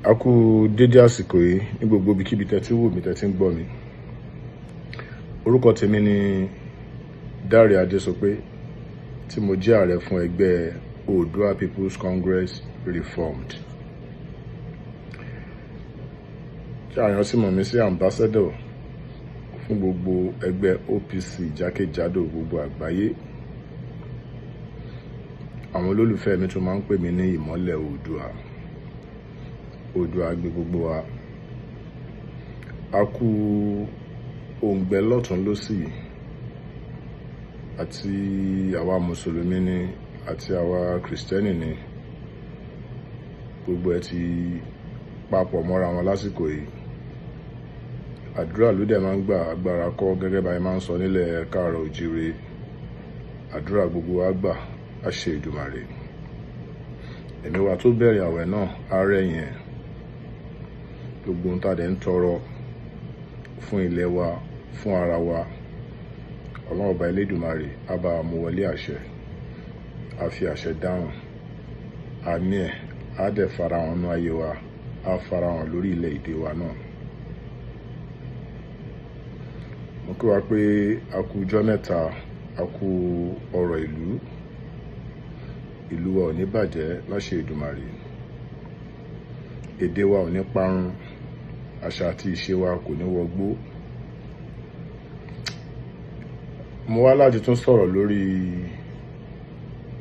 A kú dédé àsìkò yìí ní gbogbo ibikíbi tẹ́ tí wò mí, tẹ́ tí ń gbọ́ mi. Orúkọ tèmi ni Dáre Adésopé, tí mo jẹ́ ààrẹ fún ẹgbẹ́ Oòduà People's Congress Reformed. Tí àyàn sì mọ̀ mí sí ambassador fún gbogbo ẹgbẹ́ OPC jákèjádò gbogbo àgbáyé. Àwọn olólùfẹ́ mi tún máa ń pè mí ní Ìmọ́lẹ̀ Oòduà. Oòduà gbé gbogbo wa. A kú òǹgbẹ lọ́tùn lósì, àti àwa Mùsùlùmí ni àti àwa Kìrìsìtẹ́nì ni, gbogbo ẹ ti papọ̀ mọ́ra wọn lásìkò yìí. Àdúrà ló dẹ̀ máa ń gbà, agbára kọ́, gẹ́gẹ́ bá a máa ń sọ nílẹ̀ káàárọ̀ òjíire. Àdúrà gbogbo wa gbà, á ṣe Èdùmàrè. Ẹ̀mí wa tó bẹ̀rẹ̀ àwẹ̀ náà á rẹ̀yìn ẹ̀. Gbogbo ohun tá a dẹ̀ ń tọrọ fún ilẹ̀ wa, fún ara wa, Ọlọ́run Ọba Elédùmarè á bá wa mú wọlé àṣẹ, á fi àṣẹ dáhùn, àmì ẹ̀ á dẹ̀ farahàn nínú ayé wa, á farahàn lórí ilẹ̀ èdè wa náà. Mo kí wa pé a kú ọjọ́ mẹ́ta, a kú ọ̀rọ̀ ìlú. Ìlú wa ò ní bàjẹ́ láṣẹ Èdùmàrè. Èdè wa ò ní parun, àṣà àti ìṣe wa kò ní wọgbó. Mo wá láti tún sọ̀rọ̀ lórí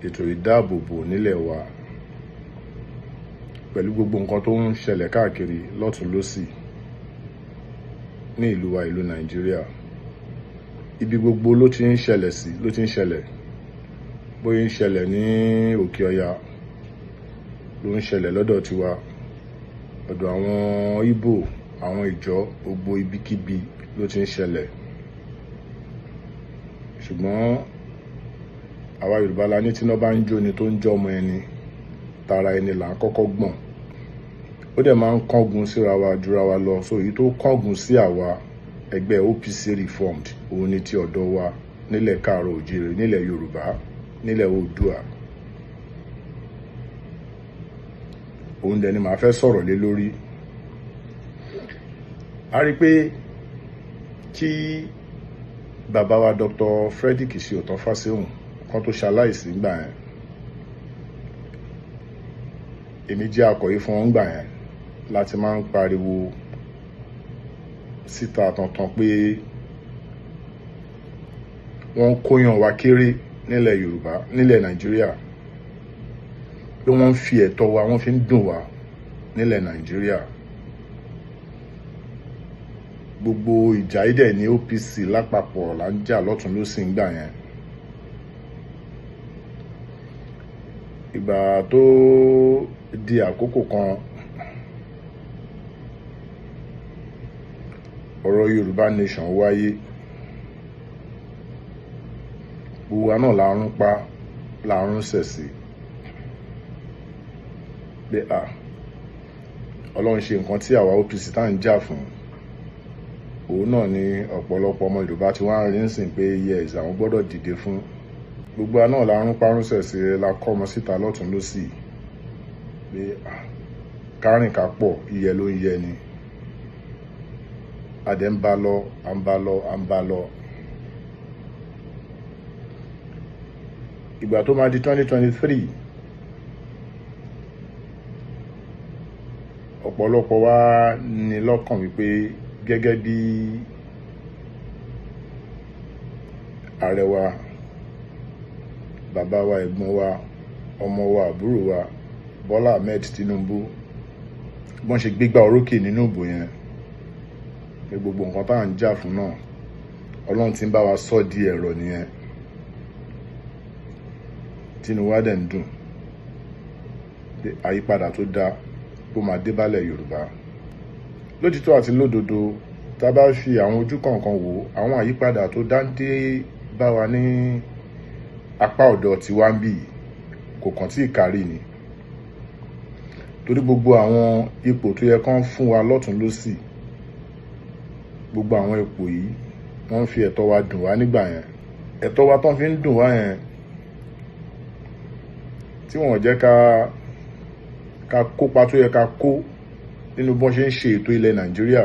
ètò ìdáàbòbò nílẹ̀ wa pẹ̀lú gbogbo nǹkan tó ń ṣẹlẹ̀ káàkiri lọ́tùn lósì ní ìlú wa, ìlú Nàìjíríà. Ibi gbogbo ló ti ń ṣẹlẹ̀ sí, ló ti ń ṣẹlẹ̀. Bóyá ń ṣẹlẹ̀ ní Òkè Ọya, ló ń ṣẹlẹ̀ lọ́dọ̀ tiwa, ọ̀dọ̀ àwọn Ìgbò, àwọn Ìjọ, gbogbo ibikíbi ló ti ń ṣẹlẹ̀. Ṣùgbọ́n àwa Yorùbá la ní tí iná bá ń jó ni tó ń jó ọmọ ẹni, tara ẹni là ń kọ́kọ́ gbọ̀n. Ó dẹ̀ máa ń kángun síra wa jura wa lọ. So èyí tó kángun sí àwa ẹgbẹ́ OPC Reformed, òun ni ti ọ̀dọ̀ wa nílẹ̀ káàárọ̀ òjíire, nílẹ̀ Yorùbá, nílẹ̀ Oòduà. Òun dẹ̀ ni màá fẹ́ sọ̀rọ̀ lé lórí. A rí pé kí bàbá wa Dr. Frederick Ṣòtán Fáṣẹ̀hùn kan tó ṣaláìsí ńgbà yẹn, èmi jẹ́ akọ̀wé fún wọn ńgbà yẹn, láti máa ń pariwo síta tantan pé wọ́n ń kóyàn wa kéré nílẹ̀ Yorùbá, nílẹ̀ Nàìjíríà, pé wọ́n ń fi ẹ̀tọ́ wa, wọ́n fi ń dùn wá nílẹ̀ Nàìjíríà. Gbogbo ìjà yìí dẹ̀ ní OPC lápapọ̀ là ń jà lọ́tùn lósì ńgbà yẹn. Ìgbà tó di àkókò kan, ọ̀rọ̀ Yorùbá Nation wáyé. Gbogbo wa náà la rún pa, la rún sẹ̀ sí. Pé à, Ọlọ́run ṣe nǹkan tí àwa OPC tá ń jà fún. Òun náà ni ọ̀pọ̀lọpọ̀ ọmọ Yorùbá tí wọ́n á rí ń sìn pé yes, àwọn gbọ́dọ̀ dìde fún. Gbogbo wa náà la rún parún sẹ̀ sí, la kọ́ ọmọ síta lọ́tùn lósì. Pé à, kárìn ká pọ̀, iyẹ ló ń yẹ ni. A dẹ̀ ń bá lọ, à ń bá lọ, à ń bá lọ. Ìgbà tó máa di 2023, ọ̀pọ̀lọpọ̀ wa ní lọ́kàn wípé gẹ́gẹ́ bí ààrẹ wa, bàbá wa, ẹ̀gbọ́n wa, ọmọ wa, àbúrò wa, Bọ́lá Ahmed Tinubu, bọ́n ṣe gbégbá orókè nínú ìbò yẹn, pé gbogbo nǹkan tá à ń jà fún náà, Ọlọ́run ti ń bá wa sọ di ẹ̀rọ nìyẹn. Tínú wa dẹ̀ ń dùn pé àyípadà tó dáa bó máa dé bálẹ̀ Yorùbá. Lótìtọ́ àti lódodo, tá a bá fi àwọn ojú kọ̀ọ̀kan wò, àwọn àyípadà tó dá ń dé bá wa ní apá ọ̀dọ̀ tiwa ń bì kò kàn tí ì kárí ni. Torí gbogbo àwọn ipò tó yẹ kán fún wa lọ́tùn lósì, gbogbo àwọn ipò yìí wọ́n ń fi ẹ̀tọ́ wa dùn wá nígbà yẹn. Ẹ̀tọ́ wa tán fi ń dùn wá yẹn, tí wọ́n jẹ́ ká kópa tó yẹ ká kó nínú bọ́n ṣe ń ṣe ètò ilẹ̀ Nàìjíríà.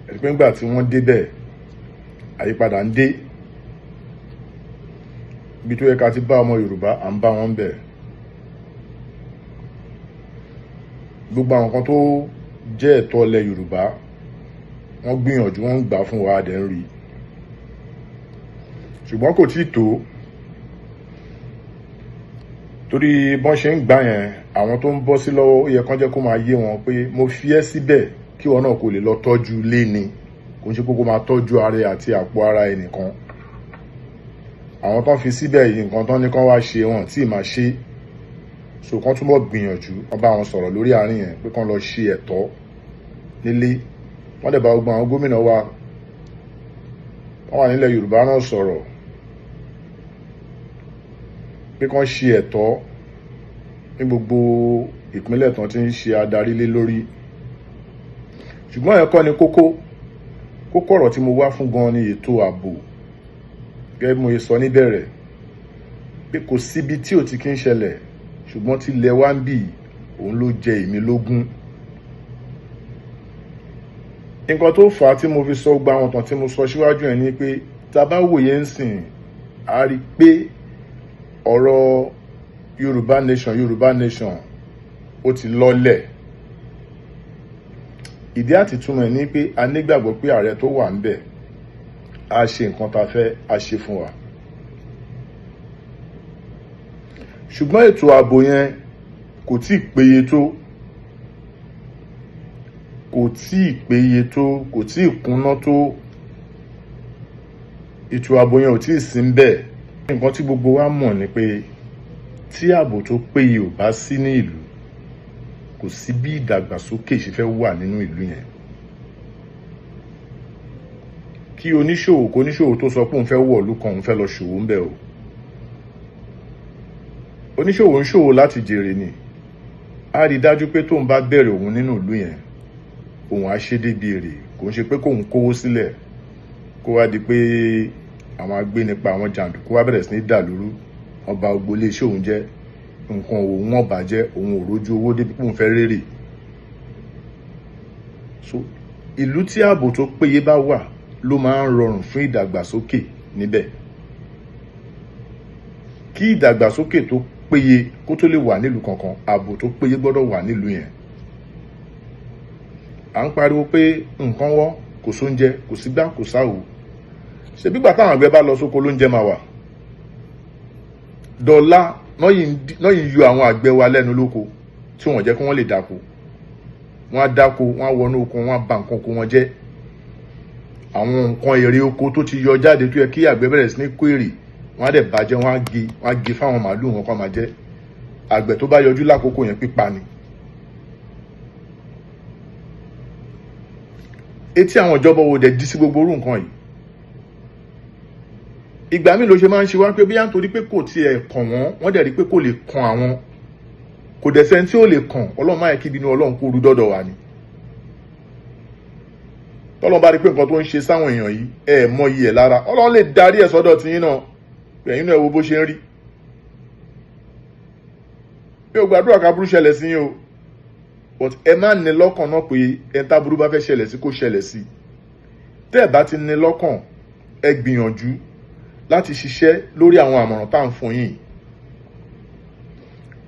Ẹ̀rí pé ńgbà tí wọ́n débẹ̀, àyípadà ń dé. Ibi tó yẹ ká ti bá ọmọ Yorùbá, à ń bá wọn bẹ̀. Gbogbo àwọn kan tó jẹ́ ẹ̀tọ́ ilẹ̀ Yorùbá, wọ́n gbìyànjú, wọ́n ń gbà fún wa, a dẹ̀ ń rí. Ṣùgbọ́n kò tíì tó. Torí bọ́n ṣe ń gbà yẹn, àwọn tó ń bọ́ sí lọ́wọ́, ó yẹ kán jẹ́ kó máa yé wọn pé mo fi ẹ́ síbẹ̀ kí wọn náà kò lè lọ tọ́jú ilé ni. Kò ń ṣe pé kó máa tọ́jú ara ẹ àti àpò ara ẹnìkan. Àwọn tó ń fi síbẹ̀ yìí, nǹkan tán ní kán wá ṣe, wọn tí ì máa ṣe. So kán túbọ̀ gbìyànjú, wọ́n bá wọn sọ̀rọ̀ lórí àárín yẹn pé kán lọ ṣe ẹ̀tọ́ nílé. Wọ́n dẹ̀ bá gbogbo àwọn gómìnà wa wọ́n wà nílẹ̀ Yorùbá náà sọ̀rọ̀ pé kán ṣe ẹ̀tọ́ ní gbogbo ìpínlẹ̀ tán tí ń ṣe adarí lé lórí. Ṣùgbọ́n ẹ̀kọ́ ni kókó. Kókó ọ̀rọ̀ tí mo wá fún gan ni ètò ààbò. Gẹ́gẹ́ bí mo ṣe sọ níbẹ̀rẹ̀ pé kò síbi tí ò ti kí ń ṣẹlẹ̀, ṣùgbọ́n tí ilẹ̀ wa ń bì, òun ló jẹ èmi lógún. Nǹkan tó fà á tí mo fi sọ gba àwọn tàn tí mo sọ síwájú ẹ̀ ni pé tá a bá wòye ń sìn, a rí i pé ọ̀rọ̀ Yorùbá nation, Yorùbá nation ó ti lọ́lẹ̀. Ìdí àtìtúmọ̀ ẹ̀ ni pé a nígbàgbọ́ pé ààrẹ tó wà ńbẹ̀ á ṣe nǹkan tá a fẹ́, á ṣe fún wa. Ṣùgbọ́n ètò ààbò yẹn kò tíì péye tó, kò tíì péye tó, kò tíì kúnná tó. Ètò ààbò yẹn ò tíì sí ńbẹ̀. Nǹkan tí gbogbo wa mọ̀ ni pé tí ààbò tó péye ò bá sí ní ìlú, kò sí bí ìdàgbàsókè ṣe fẹ́ wà nínú ìlú yẹn. Kí oníṣòwò kó oníṣòwò tó sọ pé òun fẹ́ wọ̀ ìlú kan, òun fẹ́ lọ ṣòwò ńbẹ̀ o. Oníṣòwò ń ṣòwò láti jèrè ni. A rí i dájú pé tóun bá bẹ̀rẹ̀ òun nínú ìlú yẹn, òun á ṣe débi èrè. Kò ń ṣe pé kóun kówó sílẹ̀ kó wá di pé àwọn agbénipa, àwọn jàǹdùkú wá bẹ̀rẹ̀ sí ní dà lóru, wọ́n bà gbogbo ilé iṣẹ́ òun jẹ́, nǹkan òun wọ́n bàjẹ́, òun ò rójú owó débi pé òun fẹ́ rérè. So ìlú tí ààbò tó péye bá wà ló máa ń rọrùn fún ìdàgbàsókè níbẹ̀. Kí ìdàgbàsókè tó péye kó tó lè wà nílùú kankan, ààbò tó péye gbọ́dọ̀ wà nílùú yẹn. À ń pariwo pé nǹkan wọ́n, kò sóúnjẹ, kò sígbá, kò sáwo. Ṣé bí ìgbà táwọn àgbẹ̀ bá lọ sóko lóúnjẹ máa wà? Dọ̀la náà yìí ń yọ àwọn àgbẹ̀ wa lẹ́nu lóko tí wọ́n jẹ́ kí wọ́n lè dáko. Wọ́n á dáko, wọ́n á wọnú oko, wọ́n á ba nǹkan oko wọn jẹ́. Àwọn nǹkan èrè oko tó ti yọ jáde tó yẹ kí àgbẹ̀ bẹ̀rẹ̀ sí ní kó èrè, wọ́n á dẹ̀ bàjẹ́, wọ́n á gé fáwọn màálù wọn kó máa jẹ. Àgbẹ̀ tó bá yọjú lákòókò yẹn, pípa ni. Etí àwọn ìjọba wo dẹ̀ di sí gbogbo orú nǹkan yìí? Ìgbà míì ló ṣe máa ń ṣe wá pé bóyá nítorí pé kò tiẹ̀ kàn wọ́n, wọ́n dẹ̀ rí pé kò lè kan àwọn. Kò dẹ̀ sẹ́ni tí ó lè kàn. Ọlọ́run má yẹ kí ìbínú Ọlọ́run kó ru dọ́dọ̀ wa ni. Tọ́lọ́run bá rí pé nǹkan tó ń ṣe sáwọn èèyàn yìí, ẹ mọ iyì ẹ̀ lára, Ọlọ́run lè darí ẹ̀ sọ́dọ̀ tiyín náà. Ẹ̀yin náà ẹ wo bó ṣe ń rí. Mi ò gbàdúrà ká burú ṣẹlẹ̀ sí yín o, but ẹ má ní lọ́kàn náà pé ẹni tá burú bá fẹ́ ṣẹlẹ̀ sí kó ṣẹlẹ̀ sí. Tẹ́ ẹ bá ti ní lọ́kàn, ẹ gbìyànjú láti ṣiṣẹ́ lórí àwọn àmọ̀ràn tá à ń fún yín.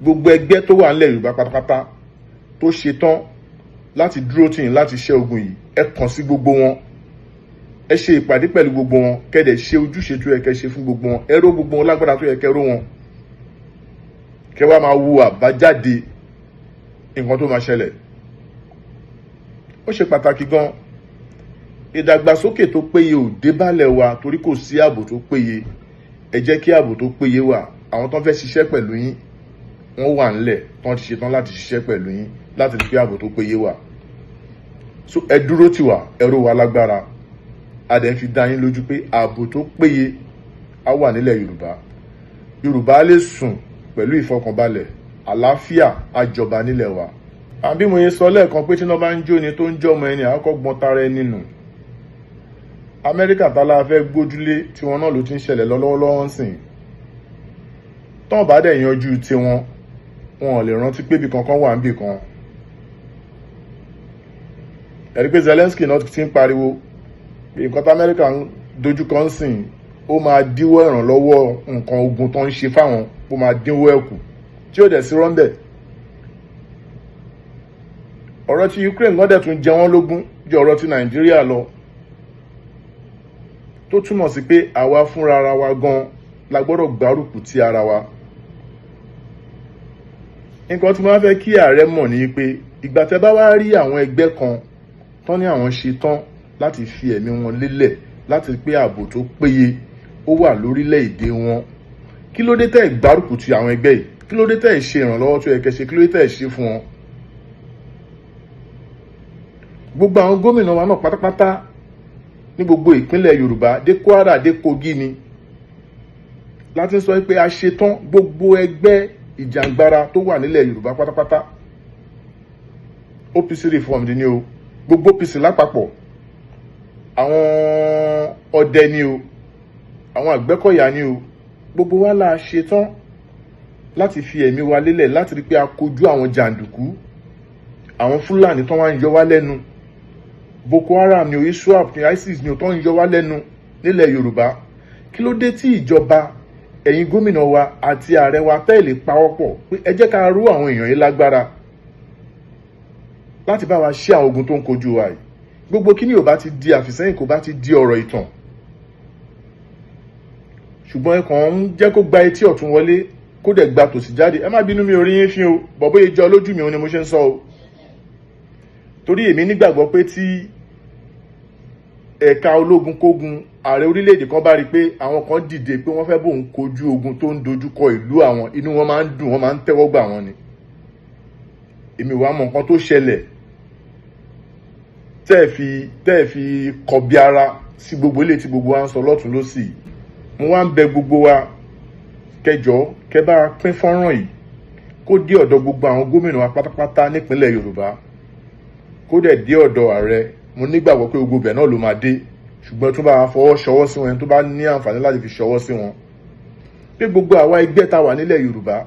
Gbogbo ẹgbẹ́ tó wà nílẹ̀ Yorùbá pátápátá tó ṣe tán láti dúró tì yín láti ṣẹ́ ogun yìí, ẹ kàn sí gbogbo wọn, ẹ ṣe ìpàdé pẹ̀lú gbogbo wọn, kẹ́dẹ̀ ṣe ojúṣe tó yẹ kẹ́ ṣe fún gbogbo wọn, ẹ ró gbogbo wọn lágbára tó yẹ kẹ́ ró wọn, kẹ́ wá máa wo àbájáde nǹkan tó máa ṣẹlẹ̀. Ó ṣe pàtàkì gan. Ìdàgbàsókè tó péye ò dé bálẹ̀ wa torí kò sí ààbò tó péye. Ẹ jẹ́ kí ààbò tó péye wà. Àwọn tó ń fẹ́ ṣiṣẹ́ pẹ̀lú yín, wọ́n wà ńlẹ̀ tó ń ti ṣetán láti ṣiṣẹ́ pẹ̀lú yín láti rí pé ààbò tó péye wà. So ẹ dúró tì wá, ẹ ró wa lágbára. A dẹ̀ ń fi dá yín lójú pé ààbò tó péye á wà nílẹ̀ Yorùbá. Yorùbá lè sùn pẹ̀lú ìfọkànbalẹ̀, àlàáfíà á jọba nílẹ̀ wa. Àbí mo yẹ sọ lẹ́ẹ̀kan pé tí iná bá ń jó ni tó ń jọ́mọ ẹni, àkọ́kọ́ gbọ́n tara ẹni nù. Amẹ́ríkà tá la fẹ́ gbójúlé, tiwọn náà ló ti ń ṣẹlẹ̀ lọ́wọ́lọ́wọ́ ń sìn. Tán bá dẹ̀ yanjú tiwọn, wọn ò lè rántí pé ibì kankan wà níbì kan. Ẹ̀rí pé Zelensky náà ti ń pariwo pé nǹkan tí Amẹ́ríkà ń dojúkọ ń sìn, ó máa díwọ́ ìrànlọ́wọ́ nǹkan ogun tó ń ṣe fáwọn, ó máa dínwó ẹ̀kù tí ó dẹ̀ sí rọ́ńbẹ̀. Ọ̀rọ̀ ti Ukraine gan dẹ̀ tún jẹ wọ́n lógún ju ọ̀rọ̀ ti Nàìjíríà lọ, tó túmọ̀ sí pé àwa fúnra ara wa gan la gbọ́dọ̀ gbárùkù ti ara wa. Nǹkan tí mo wá fẹ́ kí ààrẹ mọ̀ ni pé ìgbà tẹ́ bá wá rí àwọn ẹgbẹ́ kan tán ní àwọn ṣe tán láti fi ẹ̀mí wọn lélẹ̀ láti pé ààbò tó péye ó wà lórílẹ̀‐èdè wọn, kí ló dé tẹ́ ẹ̀ gbárùkù ti àwọn ẹgbẹ́ yìí? Kí ló dé tẹ́ ẹ̀ ṣe ìrànlọ́wọ́ tó yẹ kẹ́ ṣe? Kí ló dé tẹ́ ẹ̀ ṣe fún wọn? Gbogbo àwọn gómìnà wa náà pátápátá ní gbogbo ìpínlẹ̀ Yorùbá, dé Kwara, dé Kogi, ni láti sọ pé a ṣetán, gbogbo ẹgbẹ́ ìjàngbara tó wà nílẹ̀ Yorùbá pátápátá, OPC reformed ni o, gbogbo OPC lápapọ̀, àwọn ọdẹ ni o, àwọn Àgbẹ̀kọ̀yà ni o, gbogbo wa la ṣetán láti fi ẹ̀mí wa lélẹ̀ láti rí pé a kojú àwọn jàǹdùkú, àwọn Fúlàní tó wá ń yọ wá lẹ́nu, Boko Haram ni o, ISWAP ni, ISIS ni o, tó ń yọ wá lẹ́nu nílẹ̀ Yorùbá. Kí ló dé tí ìjọba, ẹ̀yin gómìnà wa àti ààrẹ wa, tẹ́ lè pawọ́pọ̀ pé ẹ jẹ́ ká rú àwọn èèyàn yìí lágbára láti bá wa ṣe àwọn ogun tó ń kojú wa yìí? Gbogbo kíní ò bá ti di àfìsẹ́yìn, kò bá ti di ọ̀rọ̀ ìtàn. Ṣùgbọ́n ẹ kàn ń jẹ́ kó gba etí ọ̀tún wọlé, kó dẹ̀ gba tòsí jáde. Ẹ má bínú, mi ò rí yín fín o, bọ̀ bóyá jọ lójú mi òun ni mo ṣe ń sọ o, torí èmi nígbàgbọ́ pé tí ẹ̀ka ológun kógun, ààrẹ orílẹ̀-èdè kan bá rí i pé àwọn kan dìde pé wọ́n fẹ́ bóun kojú ogun tó ń dojú kọ ìlú àwọn, inú wọn máa ń dùn, wọ́n máa ń tẹ́wọ́ gbà wọ́n ni. Èmi wàá mọ nǹkan tó ṣẹlẹ̀ tẹ́ ẹ̀ fi kọbi ara sí gbogbo ilé tí gbogbo wa ń sọ lọ́tún lọ́sì. Mo wá ń bẹ gbogbo wa kẹjọ, kẹ bá pín fọ́nrán yìí kó dé ọ̀dọ̀ gbogbo àwọn gómìnà wa pátápátá nípínlẹ̀ Yorùbá, kó dẹ̀ dé ọ̀dọ̀ ààrẹ. Mo nígbàgbọ́ pé gbogbo ibẹ̀ náà ló máa dé, ṣùgbọ́n tó bá fọwọ́ ṣọwọ́ sí wọn, ẹni tó bá ní àǹfààní láti fi ṣọwọ́ sí wọn, pé gbogbo àwa ẹgbẹ́ tá wà nílẹ̀ Yorùbá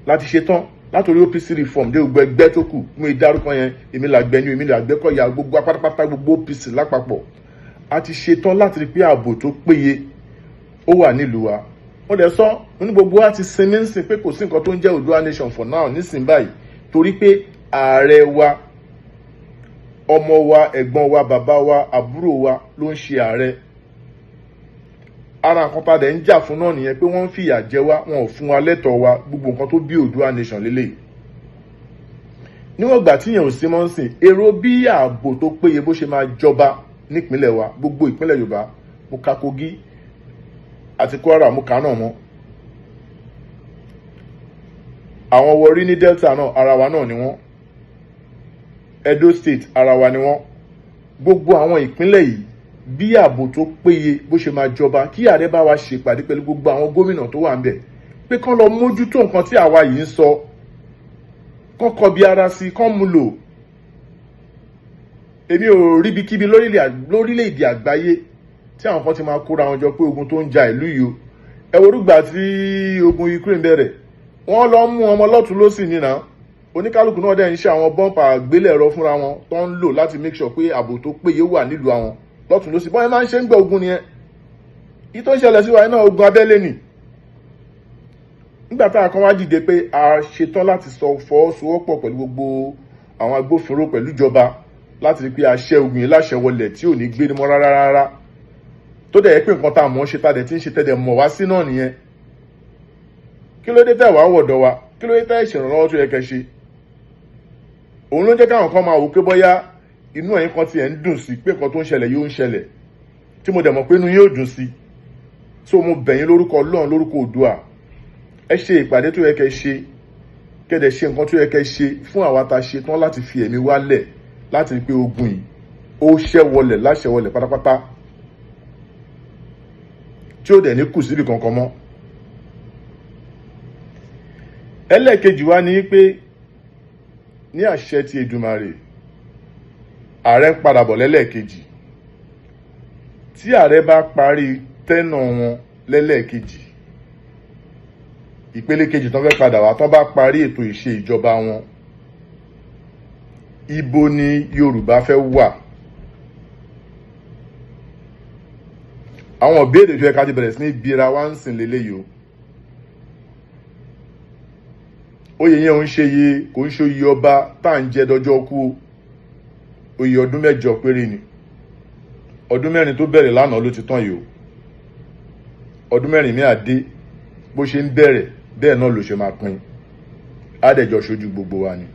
láti ṣe tán, látòrí OPC reform dé gbogbo ẹgbẹ́ tó kù mú ìdárúkọ yẹn, èmi làgbẹ́ ni, èmi làgbẹ́kọ̀yà, gbogbo apátápátá, gbogbo OPC lápapọ̀, a ti ṣe tán láti rí pé ààbò tó péye ó wà nílùú wa. Wọ́n dẹ̀ sọ ní gbogbo wa ti sinmi ń sìn pé kò sí nǹkan tó ń jẹ́ Oòduà nation for now nísìnyí báyìí, torí pé ààrẹ wa, ọmọ wa, ẹ̀gbọ́n wa, bàbá wa, àbúrò wa ló ń ṣe ààrẹ. Ara nǹkan tá a dẹ̀ ń jà fún náà nìyẹn, pé wọ́n ń fìyà jẹ wá, wọn ò fún wa lẹ́tọ̀ọ́ wa. Gbogbo nǹkan tó bí Oòduà nation lélẹ̀, níwọ̀n ìgbà tí yẹn ò sí mọ́ ń sìn, èrò bí ààbò tó péye bó ṣe máa jọba nípínlẹ̀ wa, gbogbo ìpínlẹ̀ Yorùbá, mo ka Kogi àti Kwara, mo kà náà mọ́ àwọn Warri ní Delta náà, ara wa náà ni wọ́n, Edo State, ara wa ni wọ́n. Gbogbo àwọn ìpínlẹ̀ yìí, bí ààbò tó péye bó ṣe máa jọba, kí ààrẹ bá wa ṣèpàdé pẹ̀lú gbogbo àwọn gómìnà tó wà ńbẹ̀ pé kán lọ mójútó nǹkan tí àwa yìí ń sọ, kán kọbi ara sí, kán mú lò. Èmi ò ríbikíbi lórílẹ̀‐èdè àgbáyé tí àwọn kan ti máa kóra wọn jọ pé ogun tó ń ja ìlú yìí o. Ẹ wo rúgbà tí ogun Ukraine bẹ̀rẹ̀, wọ́n lọ mú ọmọ lọ́tún lọ́sì nínà, oníkálukú náà dẹ̀ ń ṣe àwọn bọ́ǹpà àgbélẹ̀rọ fúnra wọn tó ń lò láti make sure pé ààbò tó péye wà nílùú àwọn lọ́tún lọ́sì. Bọ́n ẹ máa ń ṣe ń gbọ́ ogun nìyẹn. Yìí tó ń ṣẹlẹ̀ sí wa náà, ogun abẹ́lé nì. Nígbà tá a kan wá dìde pé a ṣetán láti sọ fọwọ́sowọ́pọ̀ pẹ̀lú gbogbo àwọn agbófinró, pẹ̀lú ìjọba, láti rí pé a ṣẹ́ ogun yìí láṣẹ wọlẹ̀ tí ò ní gbé ní mọ́ rárá rárá, tó dẹ̀ yẹ pé nǹkan tá a mọ̀ ṣe, tá a dẹ̀ ti ń ṣe tẹ́lẹ̀ mọ̀ wá sí náà nìyẹn. Kí ló dé tẹ̀ wá wọ̀dọ̀ wa? Kí ló dé tẹ̀ ṣèrànlọ́wọ́ tó yẹ kẹ́ ṣe? Òun ló jẹ́ káwọn kan máa wò pé bóyá inú ẹ̀yin kan tiẹ̀ ń dùn sí pé nǹkan tó ń ṣẹlẹ̀ yóò ń ṣẹlẹ̀, tí mo dẹ̀ mọ̀ pé inú yóò dùn sí. So mo bẹ̀ yín lórúkọ Ọlọ́run, lórúkọ Oòduà, ẹ ṣe ìpàdé tó yẹ kẹ́ ṣe, kẹ́ dẹ̀ ṣe nǹkan tó yẹ kẹ́ ṣe fún àwa tá a ṣe tán láti fi ẹ̀mí wálẹ̀ láti rí pé ogun yìí ó ṣẹ́ wọlẹ̀ láṣẹ wọlẹ̀ pátápátá, tí ó dẹ̀ ní kù síbi kankan mọ́. Ẹlẹ́ẹ̀kejì wa ni pé ní àṣẹ ti Èdùmàrè, ààrẹ ń padà bọ̀ lẹ́lẹ́ẹ̀kejì. Tí ààrẹ bá parí tẹ́nà wọn lẹ́lẹ́ẹ̀kejì, ìpele kejì tó fẹ́ padà wá, tó bá parí ètò ìṣe ìjọba wọn, Ibo ni Yorùbá fẹ́ wà? Àwọn ìbéèrè tó yẹ ká ti bẹ̀rẹ̀ sí ní bira wá ń sìn lélẹ́yìí o. Oyè yẹn ò ń ṣe iye, kò ń ṣe oyè ọba tá à ń jẹ dọjọ́ kú o. Oyè ọdún 8 péré ni. Ọdún 4 tó bẹ̀rẹ̀ lánàá ló ti tán yìí o. Ọdún 4 mi àdé, bó ṣe ń bẹ̀rẹ̀ bẹ́ẹ̀ náà ló ṣe máa pín. Á dẹ̀ jọ ṣojú gbogbo wa ni.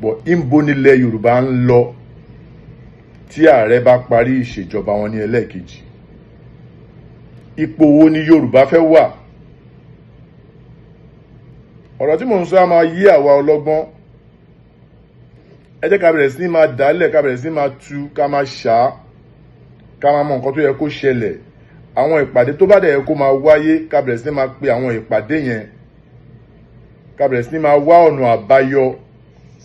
Bọ̀ ìbò nílẹ̀ Yorùbá ń lọ tí ààrẹ bá parí ìṣèjọba wọn ní ẹlẹ́ẹ̀kejì. Ipò wo ni Yorùbá fẹ́ wà? Ọ̀rọ̀ tí mò ń sọ á máa yí àwa ọlọ́gbọ́n. Ẹ jẹ́ ká bẹ̀rẹ̀ sí ní máa dálẹ̀, ká bẹ̀rẹ̀ sí ní máa tu, ká máa ṣá, ká máa mọ nǹkan tó yẹ kó ṣẹlẹ̀. Àwọn ìpàdé tó bá dẹ̀ yẹ kó máa wáyé, ká bẹ̀rẹ̀ sí ní máa pe àwọn ìpàdé yẹn. Ká bẹ̀rẹ̀ sí ní máa wá ọ̀nà àbáyọ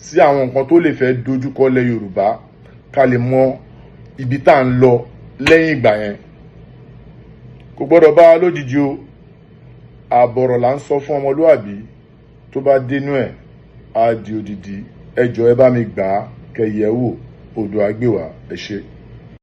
sí àwọn nǹkan tó lè fẹ́ dojúkọ lẹ̀ Yorùbá, ká lè mọ ibi tá à ń lọ lẹ́yìn ìgbà yẹn. Kò gbọ́dọ̀ bá wa lójijì o. Àbọ̀rọ̀ là ń sọ fún ọmọlúwàbí, tó bá dénú ẹ̀ á di odidi. Ẹ jọ̀ọ́, ẹ bá mi gbà á, kẹ́ yẹ̀ wò. Oòduà gbè wá. Ẹ ṣé.